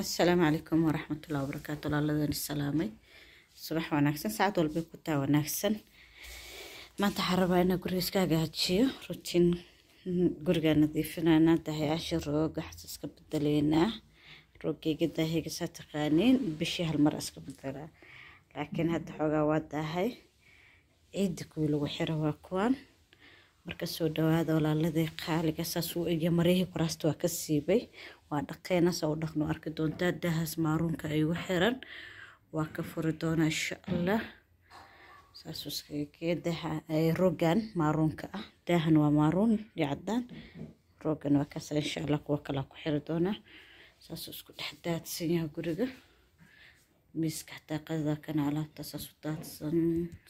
Assalaamu calaykum waraxmatullahi wabarakaatu. Walaaladeen salaamay, subax wanaagsan, saacad walbay ku taa wanaagsan. Maanta waxaan rabaa inaan guriga iska hagaajiyo, routine gurigaa nadiifinayna, dahayaasha, rooga xas iska bedeleynaa. Roogayga, daahayga saa taqaaniin, bishii hal mar iska bedelaa, laakiin hadda xoogaa waa daahay. Ciidda kuwii lagu xiro waa kuwan. Marka soo dhawaada, walaaladii qaaliga. Saas uu egya maryihii kuraasta waa ka siibay, waa dhaqeena, saa u dhaqno arki doontaa. Dahaas maaruunka igu xiran waa ka furi doonaa, insha Allah. Saasuu iskaga gee daha rogan maaruunka ah. Daahan waa maaruun iyo cadaan, rogan waa kaasa. Insha Allah kuwa kalaa ku xiri doonaa. Saasuu isku dhex daadsan yahay guriga, miiska xataa qadada kana alaabta saas u daadsan.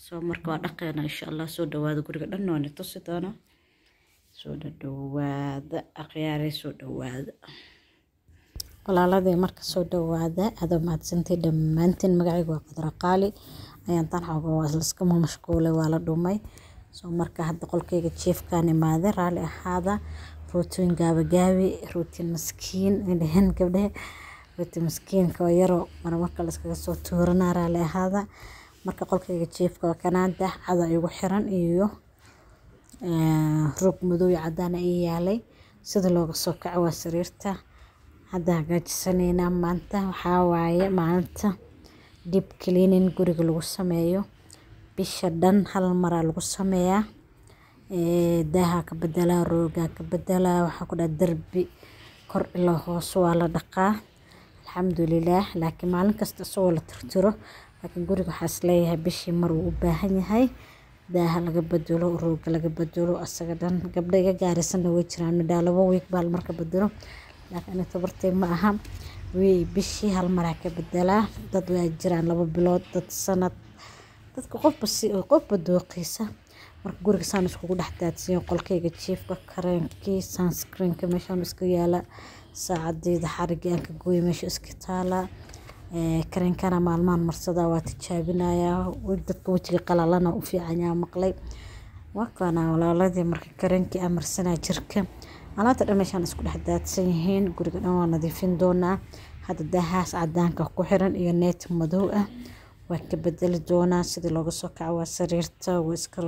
Soo marka waa dhaqeena, insha Allah. Soo dhawaada, guriga dhan waana tusi doonaa. Soo dhadhawaada, akhyaaray, soo dhawaada. Walaaladii, marka soo dhawaada, aad mahadsantay dhammaantiin. Magacaygu waa Qadra Qaali. Ayaan tan xooga waa iskama mashquulay, waa la dhumay. Soo marka hadda qolkayga jiifkaan imaaday, raali ahaada. Routine gaabagaabi, routine maskiin ay dhaheen gabdhahe, routine maskiinka oo yaroo marmarka la iskaga soo tuuranaa, raali ahaada. Marka qolkayga jiifka waa kanaa. Daah cada igu xiran iyo roog madow iyo cadaan ii yaalay. Sida looga soo kaco waa sariirta hadda hagaajisanaynaa. Maanta waxaa waaye maalinta deep cleaning guriga lagu sameeyo. Bisha dhan hal maraa lagu sameeyaa. Daaha ka bedelaa, roogaa ka bedelaa, waxaa ku dhaha darbi kor ilaa hoos waa la dhaqaa, alxamdulilaah. Laakiin maalin kasta isagoo la tirtiro, laakiin guriga waxaa is leeyahay bishii mar uu u baahan yahay daaha laga bedelo, rooga laga bedelo, asaga dhan. Gabdho iga gaarisanna way jiraan, midhaa 2 week baa marka bedelo, laakiin ani tabartay ma aha. Bishii hal maraa ka bedelaa. Dad waa jiraan 2 bilood, dad sanad, dadka qofba si qofba dooqiisa. Marka guriga saan iskugu dhex daadsiyo. Qolkayga jiifka kareemkii, sunscreenka meeshaan iska yaala, saacadeyda xarigii aan ka gooyay meesha iska taala. Kareenkana maalmahan marsadaa, waa tijaabinayaa. Dadka wejiga qalalana u fiican yaa maqlay, waa kana, walaaladii. Marka kareenkii aan marsanaa jirka, alaabta dhan meeshaan isku dhex daadsan yihiin. Guriga dhan waa nadiifin doonaa. Hadda daahaas cadaanka ku xiran iyo net madow ah waa ka bedeli doonaa. Sidii looga soo kaco waa sariirta, way iska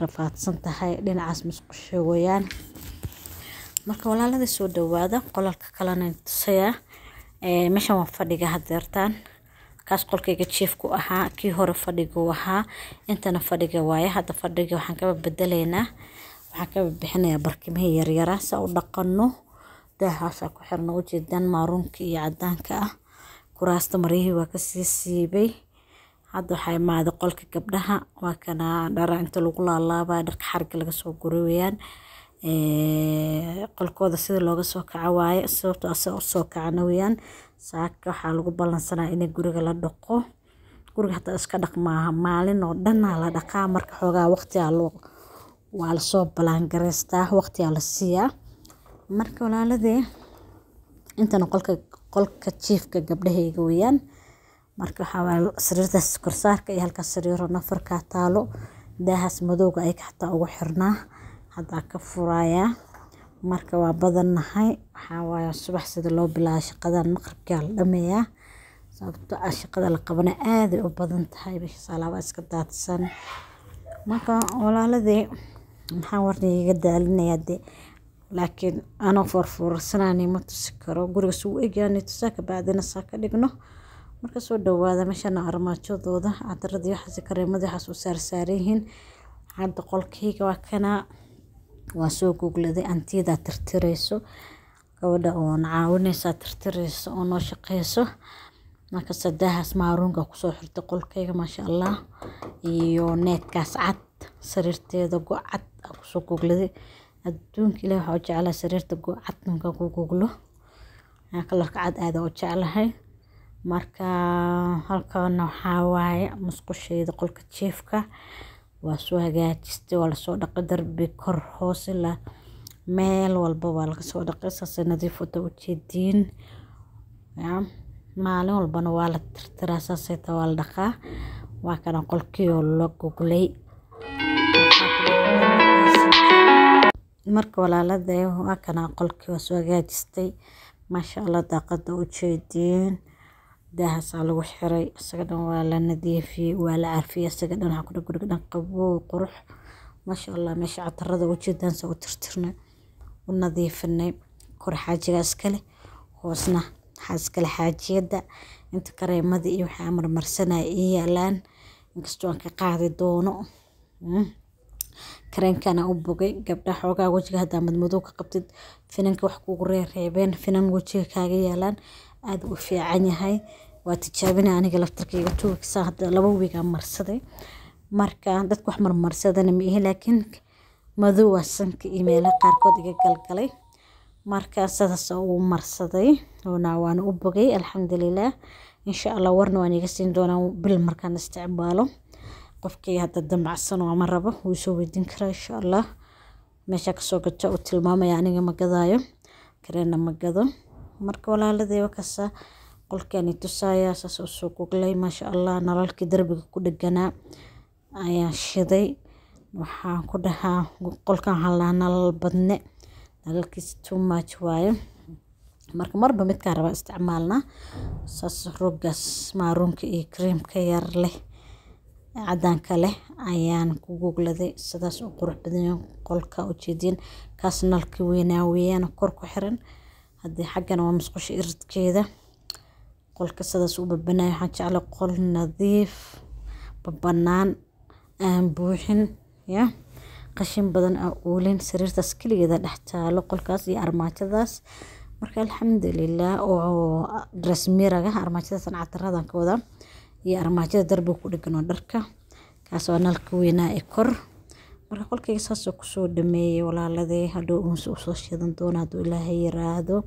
rafaadsan tahay. Dhinacaas musqusha weeyaan. Marka walaalada, soo dhawaada, qolalka kalena tusayaa. Meeshan waa fadhiga hadeertaan. Kaas qolkayga jiifku ahaa, kii hore fadhigu ahaa, intana fadhiga waaye. Hadda fadhiga waxaan kaba bedeleynaa, waxaan kaba bixinayaa barkimihii yaryara sa u dhaqano. Daahaasaa ku xirna, ujeedaan, maaruunka iyo cadaanka ah. Kuraasta maryihii waa kasii siibay. Hadda waxaa imaaday qolka gabdhaha. Waa kana dhara inta lagu laalaabaya, dharka xariga laga soo guray weeyaan. Qolkooda sida looga soo kaco waaye, sababtoo ah sida usoo kacana weeyaan. Saaka waxaa lagu ballansanaa in guriga la dhaqo. Guriga hataa iska dhaq maaha, maalin oo dhan la dhaqaa. Marka xoogaa waqtigaa loo waa lasoo ballaangaraystaa, waqtigaa la siiyaa. Marka walaaladee, intana qolka jiifka gabdhahayga weeyaan. Marka waxaa waaye sariirtaas korsaarka iyo halkaas sariiro nafarkaa taalo. Daahaas madowga ayaga xataa ugu xirnaa, haddaa ka furayaa. Marka waa badannahay. Waxaa waaye subax sida loo bilaabo shaqadan, maqribkaa la dhameeyaa, sababtoo ah shaqada la qabana aaday u badan tahay. Meeshaas alaaba iska daadsan. Marka walaaladey, maxaan warniga daalinayaa dee, laakiin anoo foorfoorsanani ma tusi karo guriga suu u egyahay. Tusaa kabacdina saa ka dhigno. Marka soo dhawaada. Meeshana armaajadooda cadaradii waxaas, kareemadii waxaas u saarsaaran yihiin. Hadda qolkayga waa kana, waa soo gogladay. Antiyadaa tirtireyso, gabadha oon caawineysaa tirtireyso oo noo shaqeyso. Marka sadahaas maaruunka kusoo xirtay qolkayga, maasha Allah, iyo needkaas cad. Sariirteeda go cad aa kusoo gogladay. Adduunka Ilaah waxaa u jeclahay sariirta go cad markaan ku goglo, kalarka cad aad u jeclahay. Marka halkan waxaa waaye musqushayda. Qolka jiifka waa soo hagaajistay, waa lasoo dhaqay, darbi kor hoos ilaa meel walba waa laga soo dhaqay. Saasay nadiif u tahay, ujeediin. Maalin walbana waa la tirtiraa, saasay tahay waa la dhaqaa. Waa kana qolkii oo la goglay. Marka walaalada, waa kana qolkii, waa soo hagaajistay. Maasha Allah, daaqada u jeediin, daahaasaa lagu xiray. Isaga dhan waa la nadiifiyey, waa la carfiyey. Isaga dhan waxaa ku dhan guriga dhan qabow, qurux, maasha Allah. Meesha catarada u jeedaan saa u tirtirnay, u nadiifinay. Kor xaajiga iskale, hoosna waxaa iskale xaajiyadda. Inta kareemada iyo waxaa marmarsanaya ii yaalaan, inkastoo aan ka qaadi doono. Kareenkana u bogay gabdhaha xoogaa wejiga haddaa madmadow ka qabtid, finanka wax kugu reereebeen, finan wejiga kaaga yaalaan, aad u fiican yahay. Waa tijaabina aniga laftarkayga 2 weeks, hadda 2 week aan marsaday. Marka dadka wax marmarsadana ma ihi, laakiin madow waa sanka iyo meelaha qaarkood iga galgalay. Marka sidaas uu marsaday oona waana u bogay, alxamdulilah. Insha Allah warna waan iga siin doonaa bil markaan isticmaalo. Qofkii hadda damacsan oo ama rabo wuu soo weydiin karaa, insha Allah. Meesha kasoo gato u tilmaamaya. Aniga ma gadaayo, kareena ma gado. Marka walaaladey, wakasa qolkaani tusaaya, saas u soo goglay, maasha Allah. Nalalkii darbiga ku dheganaa ayaan shiday. Waxaan ku dhahaa qolkan waxaan lahaa nalal badne, nalalkiisa too much waaye. Marka marba midkaan rabaa isticmaalnaa. Saas rogaas maroonka iyo creamka yar leh, cadaanka leh ayaan ku gogladay. Sidaas u qurux badan yahay qolka, ujeedin. Kaas nalka weynaa weeyaan, kor ku xiran. Haddii xaggana waa musqusha iridkeeda. Qolka sidaas u babanaya. Waxaan jeclay qol nadiif, babanaan, aan buuxin ya qashin badan aan oolin. Sariirtaas keligeeda dhex taalo qolkaas iyo armaajadaas. Marka alxamdulilah, oo dress mirror-ga, armaajadaas cataradan ka wadaa, iyo armaajada darbiga ku dhegan oo dharka. Kaas waa nalka weynaa ee kor. Marka qolkayga saasoo kusoo dhameeyey, walaaladey. Hadhow uunse usoo shidan doona hadduu Ilaahay yiraahdo.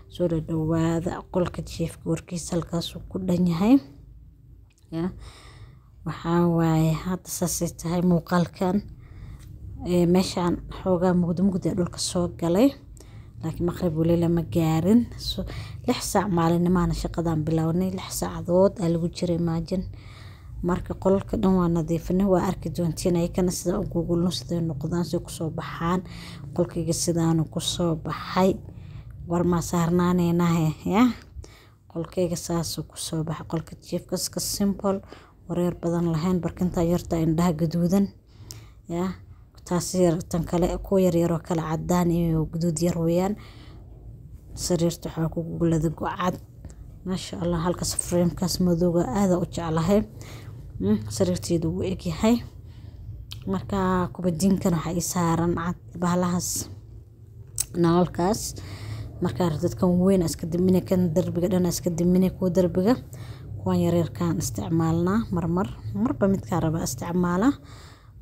Soo dhadhawaada. Qolka jiifka warkiisa halkaasuu ku dhan yahay. Ya waxaa waaye hadda saasay tahay muuqaalkan. Meeshaan xoogaa mugdi mugdi dhulka soo galay, laakiin maqrib weli lama gaarin. 6 saac maalinimaana shaqadan bilownay, 6 saacadood aa lagu jiray, imagine. Marka qolalka dhan waa nadiifinay, waa arki doontiin ayakana sida u gugulno, siday noqdaan, siday kusoo baxaan. Qolkayga sidaanu kusoo baxay. War maa saarnaaneynahe? Ya qolkayga saasuu kusoo baxay. Qolka jiifka iska simple, wareer badan lahayn. Barkinta yarta indhaha gaduudan, ya taas yar, tan kale kuwa yaryaroo kale cadaan iyo guduud yar weeyaan. Sariirta waxaa ku guglada go-cad, maasha Allah. Halkaas framekaas madowga aada u jeclahay, sariirteedu wuu egyahay. Marka kubadiinkan waxaa ii saaran cad bahalahaas nalalkaas. Markaa dadkan weyn iska dimine, kan darbiga dhan iska dimine, kuwa darbiga, kuwan yaryarkaan isticmaalnaa marmar, marba midkaa rabaa isticmaalaa.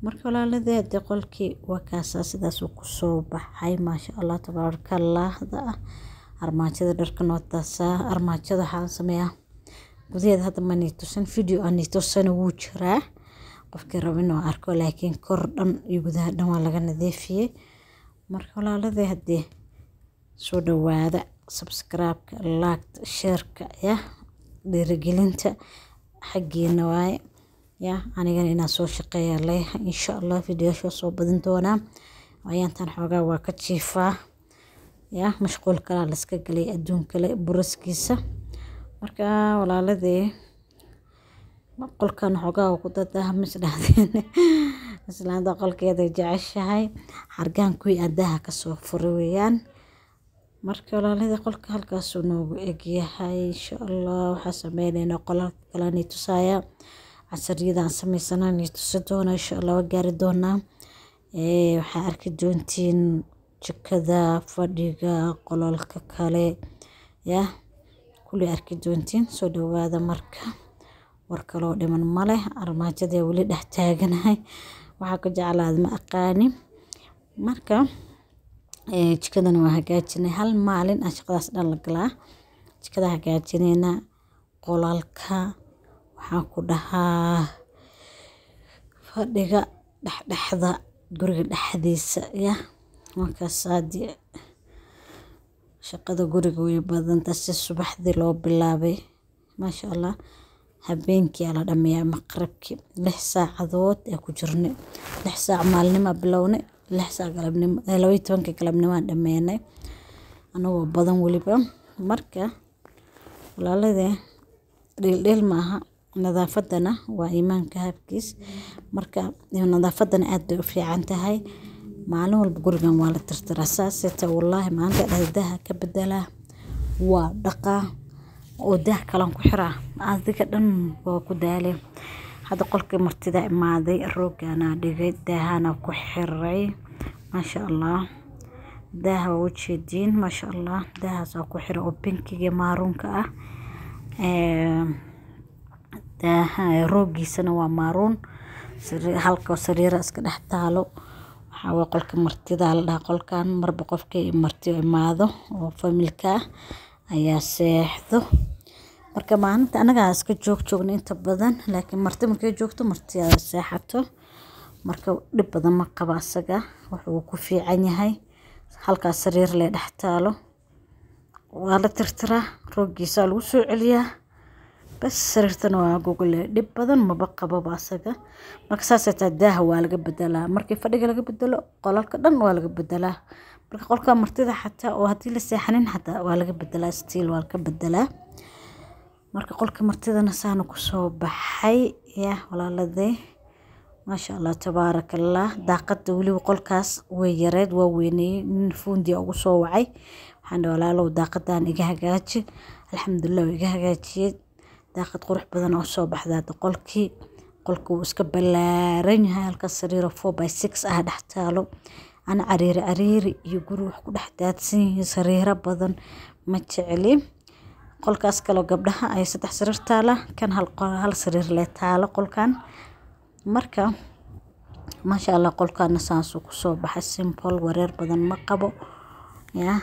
Marka walaaladee, dee qolkii waa kaasaa, sidaasuu kusoo baxay, maasha Allah, tabaarakallah. Ah, armaajada dharka nootaasaa. Armaajada waxaan sameeyaa gudaheeda hadda ma nii tusin, video aan nii tusana wuu jiraa qofkii rabo inuu arko, laakiin kor dhan iyo gudaha dhan waa laga nadiifiyey. Marka walaaladee, haddee soo dhawaada. Subscribe-ka, like, share-ka, ya dhiirigelinta xaggiina waaye. Ya anigana inaan soo shaqeeya leeyahay, insha Allah videoyaasha soo badin doonaa. Ayaantan xoogaa waa ka jiifaa, ya mashquul kalaa la iska galay, adduun kale buraskiisa. Marka walaaladee, qolkan xoogaa ku dadaha mis dhahdeen, islaanta qolkeeda jeceshahay xargaan kuwii aan daaha kasoo furay weeyaan. Marka walaaladii, qolka halkaasuu noogu egyahay. Insha Allah waxaa sameyneynaa qolalka kale nii tusaaya, casariyadaan sameysana nii tusi doona, insha Allah waa gaari doonaa. Waxaa arki doontiin jikada, fadhiga, qolalka kale, ya kulli arki doontiin. Soo dhawaada. Marka war kaloo dhiman male. Armaajadee weli dhex taaganahay, waxaa ku jeclaad ma aqaani. Marka jikadana waa hagaajinay. Hal maalin aan shaqadaas dhan la galaa. Jikada hagaajinayna, qolalka, waxaan ku dhahaa fadhiga, dhexdhexda guriga dhexdiisa. Ya markaas haddii shaqada guriga way badanta, si subaxdii loo bilaabay, maasha Allah, habeenkii aa la dhameeyaa, maqribkii. 6 saacadood ee ku jirnay, 6 saac maalinimo bilownay, 6 saac galabnimo, 12-ka galabnimo aan dhameynay, anagoo badan weliba. Marka walaaladee, dheeldheel maaha, nadaafadana waa iimaanka habkiis. Marka nadaafadana aad bay u fiican tahay. Maalin walba gurigan waa la tirtiraa. Saaseta wallaahi maanta dhahda daaha ka bedelaa, waa dhaqaa oo daah kalan ku xiraa, adiga dhan waa ku daale. Hadda qolkii martida imaaday, roogana dhigay, daahana ku xiray, maasha Allah. Daaha waa ujeediin, maasha Allah. Daahaas waa ku xiray oo pinkiga maroonka ah. Daaha roogiisana waa maroon. Halka sariira iska dhex taalo. Waxaa waa qolka martida la dhahaa qolkan. Marba qofkii marti imaado oo familka ah ayaa seexdo. Marka maalinta anagaa iska joog joogna inta badan, laakiin marti markay joogto, marti ayaa seexato. Marka dhib badan ma qabo asaga, wuxuu ku fiican yahay halkaas sariir lee dhex taalo, waa la tirtiraa, roogiisa lagu soo celiyaa, bas sariirtana waa gogole. Dhib badan maba qababa asaga. Marka saasay tahay, daaha waa laga bedelaa. Markii fadhiga laga bedelo, qolalka dhan waa laga bedelaa. Marka qolka martida xataa oo haddii la seexanin xataa waa laga bedelaa, still waa laga bedelaa. Marka qolka martidana saana kusoo baxay ya walaaladey, maasha Allah, tabaaraka Allah. Daaqada weliba qolkaas way yareed, waa weyneeyey. Nin fuundiya ugu soo wacay, waxaan dhahay, "Walaalow, daaqadan iga hagaaji." Alxamdulilah, wuu iga hagaajiyey. Daaqad qurux badan oo soo baxda hadda qolkii. Qolka wuu iska ballaaran yahay. Halkaas sariiro 4 by 6 ah dhex taalo. Ana cariiri cariiri iyo guri wax ku dhex daadsan yihiin, sariiro badan ma jecli. Qolkaas kaloo gabdhaha ay saddex sariir taala, kan hal hal sariir leh taalo qolkan. Marka maasha Allah, qolkaana saasuu kusoo baxay, simple, wareer badan ma qabo ya,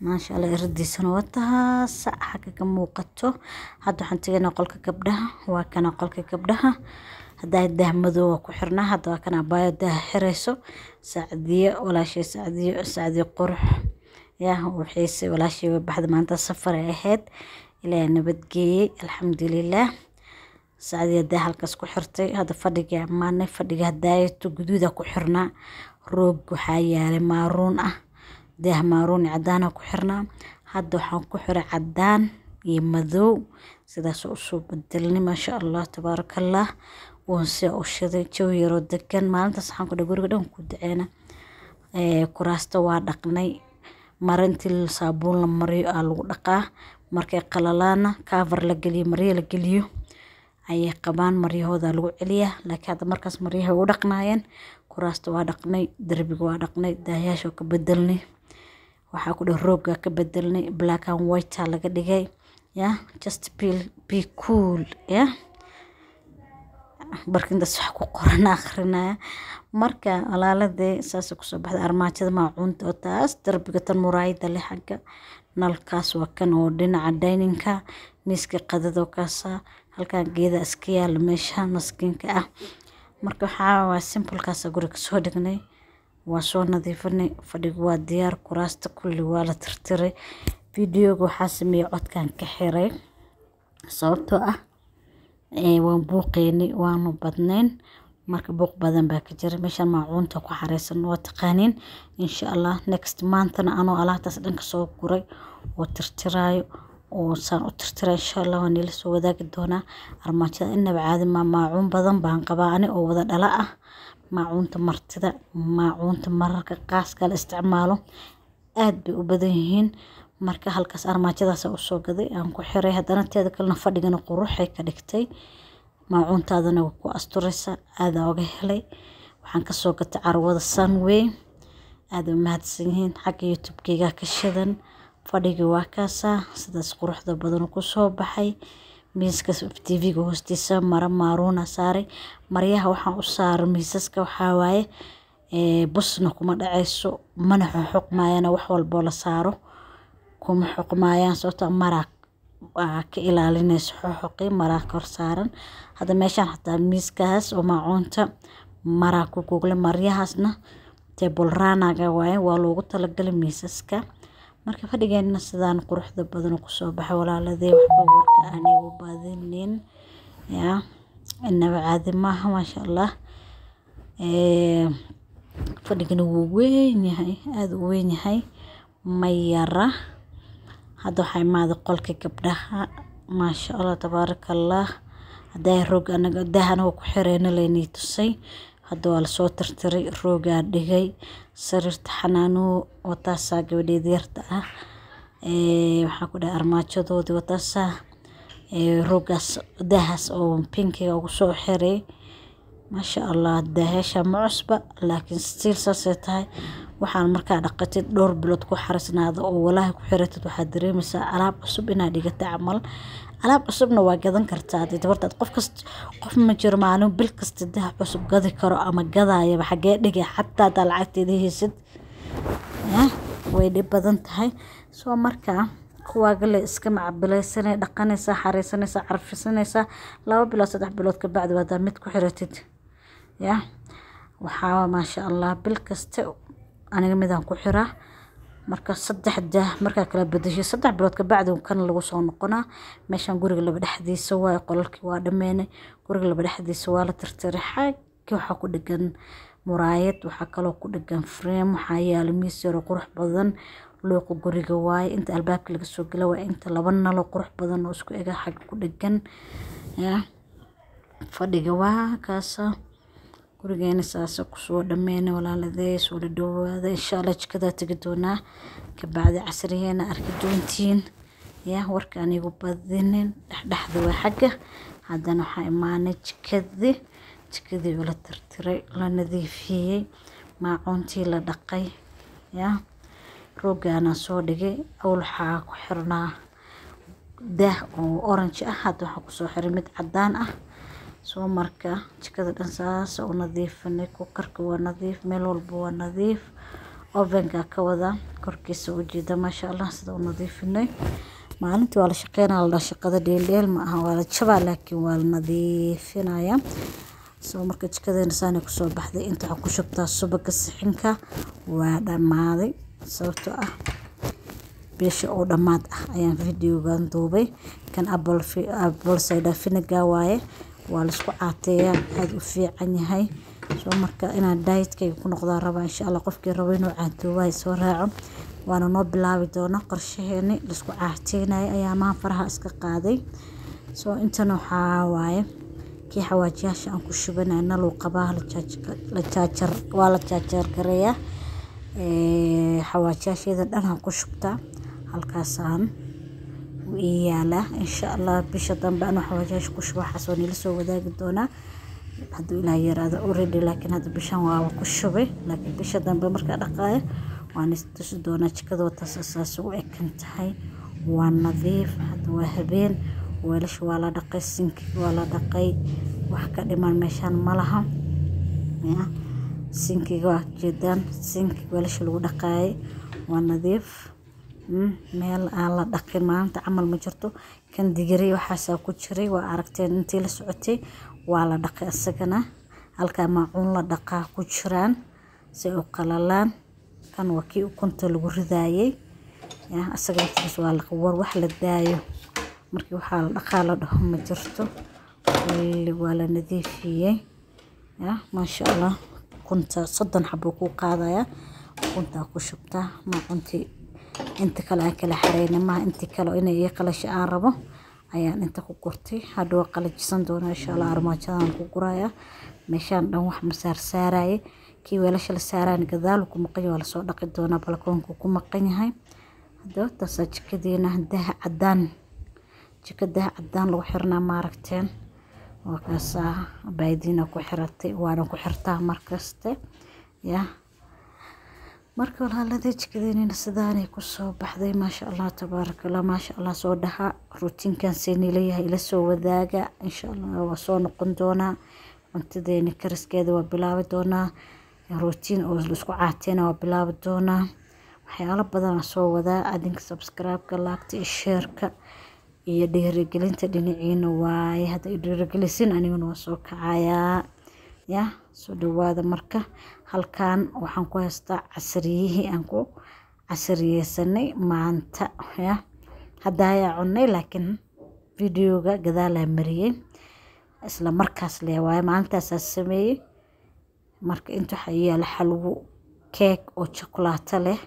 maasha Allah. Iradiisana waa taas xagga ka muuqato. Hadda waxaan tegaynaa qolka gabdhaha. Waa kana qolka gabdhaha. Haddaa daah madow waa ku xirnaa. Hadda waa kana abaayo daah xirayso, Sacdiyo walaashay, Sacdiyo, Sacdiyo qurux ya. Waxayse walaashay way baxda maanta, safar ay ahayd, Ilaahay nabadgeeyey, alxamdulilah. Sacdiya daa halkaas ku xirtay. Hadda fadhiga amaanay. Fadhiga hadaayato guduuda ku xirnaa, roog waxaa yaalay maroon ah, daah maroon iyo cadaana ku xirnaa. Hadda waxaan ku xiray cadaan iyo madow, sidaas usoo bedelnay, maasha Allah, tabaarakallah. Uunsi u shiday, jawi yaroo degan maalintaas. Waxaan ku dhahay guriga dhan ku duceena. Kuraasta waa dhaqnay. Marintii saabuun la mariyo aa lagu dhaqaa, markay qalalaana cover la geliyo, maryo la geliyo ayay qabaan, maryahooda lagu celiyaa. Laakiin hadda markaas maryaha u dhaqnaayeen. Kuraasta waa dhaqnay, darbiga waa dhaqnay, daahayaasha ka bedelnay. Waxaa ku dheh roogga ka bedelnay, black and white aa laga dhigay ya. Just be cool ya. Barkintaas wax ku qoran akhrinaya. Marka walaaladee, saasay kusoo baxday armaajada maacuunta oo taas darbiga, tan muraayada leh. Xagga nalkaas waa kan oo dhinaca dininka, miiska qadada oo kaasa. Halkan geeda iska yaala, meesha maskiinka ah. Marka waxaa waa simplekaas guriga kasoo dhignay. Waa soo nadiifinay, fadhigu waa diyaar, kuraasta kulli waa la tirtiray. Videoga waxaa sameeyey codkan ka xiray, sababtoo ah waan buuqeynay, waanu badnayn. Marka buuq badan baa ka jira meeshaan. Maacuunta ku xareysan waa taqaaniin. Insha Allah next monthna anoo alaabtaas dhan kasoo guray oo tirtiraayo oo saan u tirtiray, insha Allah waan ila soo wadaagi doonaa. Armaajada inaba caadi ma, maacuun badan baan qabaa ani oo wada dhala ah, maacuunta martida, maacuunta mararka qaaska la isticmaalo, aad bay u badan yihiin. Marka halkaas armaajadaas usoo gaday aan ku xiray. Haddana teeda kalena fadhigana quruxay ka dhigtay, maacuuntaadana waa ku asturaysa. Aada oga helay. Waxaan kasoo gatay carwada Sunway, aada u mahadsan yihiin. Xagga YouTube-keyga ka shidan. Fadhigii waa kaasaa, sidaas quruxda badan kusoo baxay. Miiska TV-ga hoostiisa maro maroon saaray. Maryaha waxaan u saaray miisaska waxaa waaye busna kuma dhacayso, mana xoqmayana. Wax walboo la saaro kuma xoqmayaan, sababtoo maraa ka ilaalinayso xoqi, maraa kor saaran. Hadda meeshaan xataa miiskaas oo maacuunta maraa ku goglay. Maryahaasna table runner-ga waaye, waa loogu talagalay miisaska. Marka fadhigeena sidaan quruxda badan kusoo baxay walaaladey. Waxba warka aan igu badinin ya, inaba caadi maaha, maasha Allah. Fadhigana wuu weyn yahay, aada u weyn yahay, ma yara. Hadda waxaa imaaday qolka gabdhaha. Maasha Allah, tabaaraka Allah. Hadday roog anaga daah anaga ku xireyna laynii tusay. Hadda waa lasoo tirtiray, roogaa dhigay sariirta Xanaanuu wataasaa, gabadheeda yarta ah. Waxaa ku dhahay armaajadoodii wataasaa, roogaas daahaas oo pinkiga ugu soo xiray. Maasha Allah, daahyasha ma cusba, laakiin still saasay tahay. Waxaan markaa dhaqatid dhowr bilood ku xarisnaado oo walaahi ku xiratid, waxaad dareemaysaa alaab cusub inaad dhigatay camal. Alaab cusubna waa gadan kartaa hadii tabartaad. Qof kasta, qof ma jiro maalin bil kasta daah cusub gadi karo ama gadaayaba. Xagee dhigay xataa hadaa lacagteeda haysid? Way dhib badan tahay. Soo markaa kuwaaga le iska macabilaysanay, dhaqanaysaa, xareysanaysaa, carfisanaysaa. 2 bilood, 3 bilood ka bacdi hadaa mid ku xiratid, ya waxaa maasha Allah. Bil kasta aniga midaan ku xiraa. Marka saddex daah markaa kala bedeshay, 3 bilood ka bacdi kan lagu soo noqonaa. Meeshan guriga laba dhexdiisa waaye. Qolalkii waa dhameynay, guriga laba dhexdiisa waa la tirtiray. Xagga waxaa ku dhegan muraayad, waxaa kaloo ku dhegan frame, waxaa yaala miis yar oo qurux badan. Luuqa guriga waaye, inta albaabka laga soo gala waa inta. Laba nalo qurux badan oo isku ega xagga ku dhegan. Ya fadhiga waa kaasa. Gurigeena saasa kusoo dhameynay. Walaaladey, soo dhawaada. Insha Allah jikadaa tegi doonaa, kabacdi casriyeena arki doontiin. Ya warka anigu badinin, dhexdhexda waa xagga. Haddana waxaa imaanay jikadii. Jikadii oo la tirtiray, la nadiifiyey, maacuuntii la dhaqay. Ya roogaana soo dhigay. Awl waxaa ku xirnaa daah oo orange ah, hadda waxaa kusoo xiray mid cadaan ah. Soo marka jikada dhan saas u nadiifinay. Cookerka waa nadiif, meel walba waa nadiif. Ovenka ka wada korkiisa ujeeda. Maasha Allah, sida u nadiifinay. Maalintii waa la shaqeynaya, la dhaha shaqada dheeldheel ma aha, waa la jabaa, laakiin waa la nadiifinaya. Soo marka jikadeena saanay kusoo baxday. Inta waxaan ku shubtaa subaga sixinka, waa dhammaaday, sababtoo ah bisha oo dhammaad ah ayaan videogan duubay. Kan apple cider vinegar waaye, waa la isku caateeyaa, aad u fiican yahay. Soo marka inaan dietkayga ku noqdaan rabaa, insha Allah. Qofkii rabo inuu caatoobahay soo raaco, waana noo bilaabi doona qorshaheeni laisku caateynaya ayaa maan faraha iska qaaday. Soo intana waxaa waaye kii xawaajiyaasha aan ku shubanay. Naluu qabaa, la jaajar, waa la jaajar gareeyaa. Xawaajiyaasheeda dhan aan ku shubtaa, halkaasaan ii yaalaa. Insha Allah bisha dambe anuu xawaajiyaasha ku shubo, waxaas waa nila soo wadaagi doonaa hadduu Ilaah yiraahdo. Already laakiin hadda bishan waaba ku shubay, laakiin bisha dambe markaa dhaqaayo waan istusi doonaa. Jikada wataas saas u ekan tahay, waa nadiif. Hadda waa habeen, weelasha waa la dhaqay, sinkiga waa la dhaqay, wax ka dhiman meeshaan ma laha. Ya sinkiga waa jeedaan, sinkiga weelasha lagu dhaqaayay waa nadiif. Meel aan la dhaqin maanta camal ma jirto. Kan digiri waxaasaa ku jiray, waa aragteen intii la socotay, waa la dhaqay isagana. Halkaa maacuun la dhaqaa ku jiraan si u qalalaan. Kan waa kii ukunta lagu ridaayay. Ya isaga laftigiisa waa la war. Wax la daayo markii waxaa la dhaqaa la dhaho ma jirto, kulli waa la nadiifiyey. Ya maasha Allah, ukunta 30 xabo kuu qaadaya, ukuntaa ku shubtaa. Maacuuntii inta kale aan kala xareyna maaha, intii kale inay ii qalasho aan rabo ayaan inta ku gurtay. Hadda waa qalajisan doonaa, insha Allah. Armaajadan ku guraya. Meeshaan dhan wax ma saarsaaraye. Kii weelasha la saaraan gadaal ku maqan yahay, waa lasoo dhaqi doonaa, balakoonku ku maqan yahay. Hadaba taasaa jikadeena. Daha cadaan, jika daha cadaan lagu xirnaa maaragteen. Waa kaasaa baadiina ku xiratay, waana ku xirtaa markaste. Ya marka walaalada, jikadeenina sidaanay kusoo baxday. Maasha Allah, tabaaraka Allah, maasha Allah soo dhaha. Routinekan seenii leeyahay ila soo wadaaga, insha Allah. Waa soo noqon doonaa, cuntadeeni kariskeeda waa bilaabi doonaa, routine oo laisku caateena waa bilaabi doonaa. Waxyaalo badan soo wadaa. Adinka subscribe-ka, like-ta iyo share-ka iyo dhiirigelinta dhinaciina waaye. Hadda i dhiirigelisin, aniguna waa soo kacayaa. Ya soo dhawaada. Marka halkan waxaan ku haystaa casriyihii aan ku casriyeysanay maanta. Ya hadda ayaa cunay, laakiin videoga gadaalaa mariyey, isla markaas le waaye, maalintaasaa sameeyey. Marka inta waxaa yaala xalwo keeg oo chocolate leh.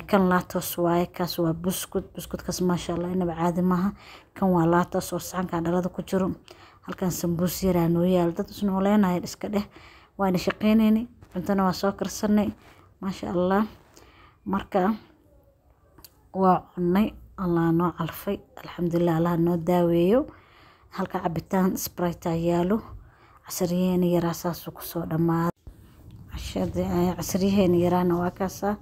Kan laatos waaye, kaas waa buskud. Buskudkaas maasha Allah inaba caadi maaha. Kan waa laatos oo saxanka dhalada ku jiro. Halkan sambuus yaraa noo yaalo. Dad isnooleenaya iska dheh, waana shaqeyneynay, cuntana waa soo karsanay, maasha Allah. Marka waa cunay, Allah noo calfay, alxamdulilah, Allah noo daaweeyo. Halka cabitaan Sprite yaalo. Casariyeena yaraa saasuu kusoo dhammaaday. Casariyaheena yaraana waa kaasaa.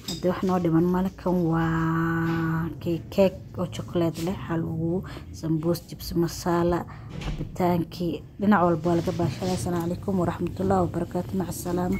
Hadii wax noo dhiman male. Kan waa keek oo chocolate leh, xalwo, sambuus, jibsi masala, cabitaankii, dhinac walba waa laga baashanaya. Asalaamu calaykum waraxmatullaahi wabarakaatu, maca salaama.